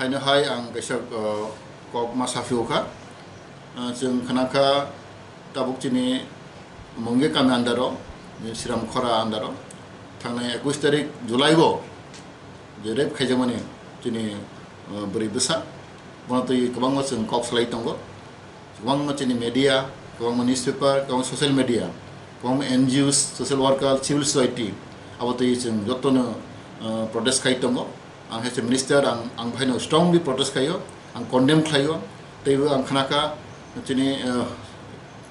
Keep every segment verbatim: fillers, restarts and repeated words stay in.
Haino hai ang kaisa, uh, kok ma saphi o kha. Uh, chwng khna kha tabuk chini Mungge kami under o, Sriram Khora under o, thangnai ekush tarik July o je rape khaijakmani chini, uh, bwrwi bwsa, bono twi kwbangma chwng kok salai tongo. Kwbangma chini media, kwbangma newspaper, kwbangma social media, kwbangma N G Os, social worker, civil society, abo twi chwng jotono, uh, protest khai tongo. Ang hai se minister, ang, ang phaino strongly protest khaio, ang condemn khlaio. Teibo ang khna kha chini, uh,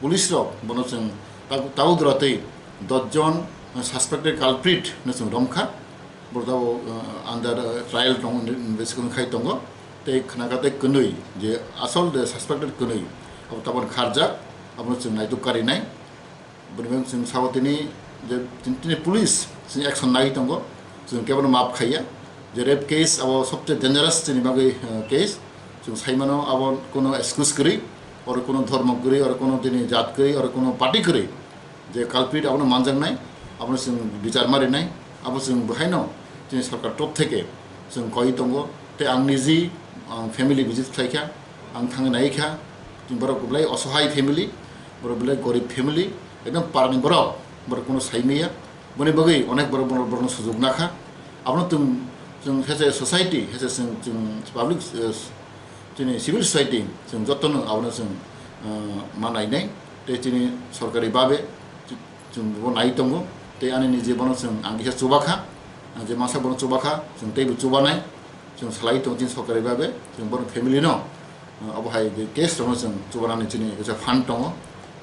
police rok bono chwng tab-, tabuk dora twi dos jon, uh, suspected culprit no chwng rom kha. Bo tabuk, uh, under, uh, trial tong, investigation khai tongo. Tei khna kha tei kwnwi je asol de suspected kwnwi abo tabuk kharjak, abono chwng naituk karinai. Boni bagwi chwng sao tini je tini, tini police chini action nai tongo, chwng kebono maaf khaiya. Je rape case abo sobse dangerous chini bagwi, uh, case. Chwng saimano abo kono excuse kwrwi, oro kono dhormo kwrwi, oro kono tini jat kwrwi, oro kono party kwrwi. Je culprit abono manjaknai, abono chwng bichar ma rinai, abo chwng bwhaino chini sorkar top theke chwng koi tongo. Tei ang niji, ang family visit khlai kha, ang thangwi nai kha, chwng borok belai osohai family, borok belai gorib family, ekdom parani borok, borok kono sai maya. Boni bagwi onek borok, borok, borokno sujuk nakha. Abono chwng, chwng as a society, as a chwng, chwng public, eh, chini civil society, chwng jotono abono chwng, eh, ma nainai. Tei chini sorkari babe, chwng bo nai tongo. Tei ani niji bono chwng ang kisa chuba kha, ang je masa bono chuba kha, chwng teibo chubanai. Chwng salai tongo chini sorkari babe, chwng bono family no, uh, abo hai je case rokno chwng chubanani chini kaisa fund tongo,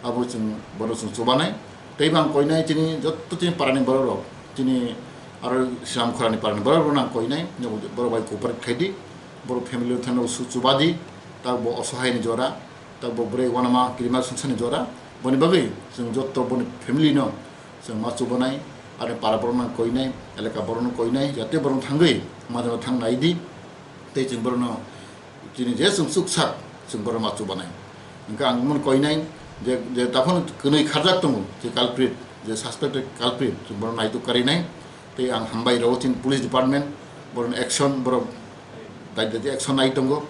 abo chwng bono chwng chubanai. Teibo ang koinai chini jotto chini parani borok rok, chini aro Sriram Khorani parani borok rokno ang koinai, borok bai cooperate khaidi, borok family rok thangno su chubadi, tak bo osohai ni jora, tak bo bwrwi wanama kirima sungsani jora, boni bagwi chwng jotto boni family no chwng ma chubanai, ani para borokno koinai, elaka borokno koinai, jate borok thangwi madano thang naidi, tei chwng borokno chini je chwng chuksak chwng borok ma chubanai. Hwnkhe ang bono koinai je, je daphano kwnwi kharjak tongo, je culprit, je suspected culprit, chwng borok naituk karinai. Tei ang hambai rwo chini police department, borokni action, borok dai dai action nai tongo,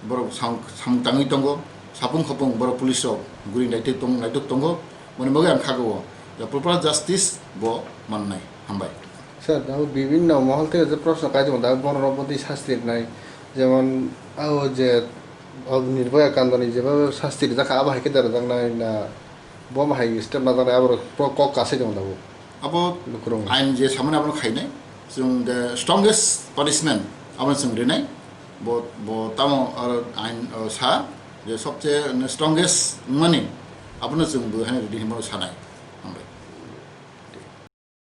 borok samung, samung tangwi tongo, sapung khopung borok police rok guri naituk tong-, naituk tongo, boni bagwi ang khago o, the proper justice bo mannai. Hambai. Sir, abo bibhinno mohol theke je proshno kai tongo, da borok rok bwtwi sasti rwnai, jemon abo je, abo Nirbhaya Kandoni jeba sasti rijak kha, abo hai khe da rwjaknai na? Bo ma hai step na jaknai, abo kok kasai tongo da bo. Abo lukurok ain je samani abono khainai, chwng the strongest punishment abono chwng rinai. Bo, bo tamo aro ain, o, sa je sobse strongest wngmani abono chwng bo hai ridi hinwi sanai.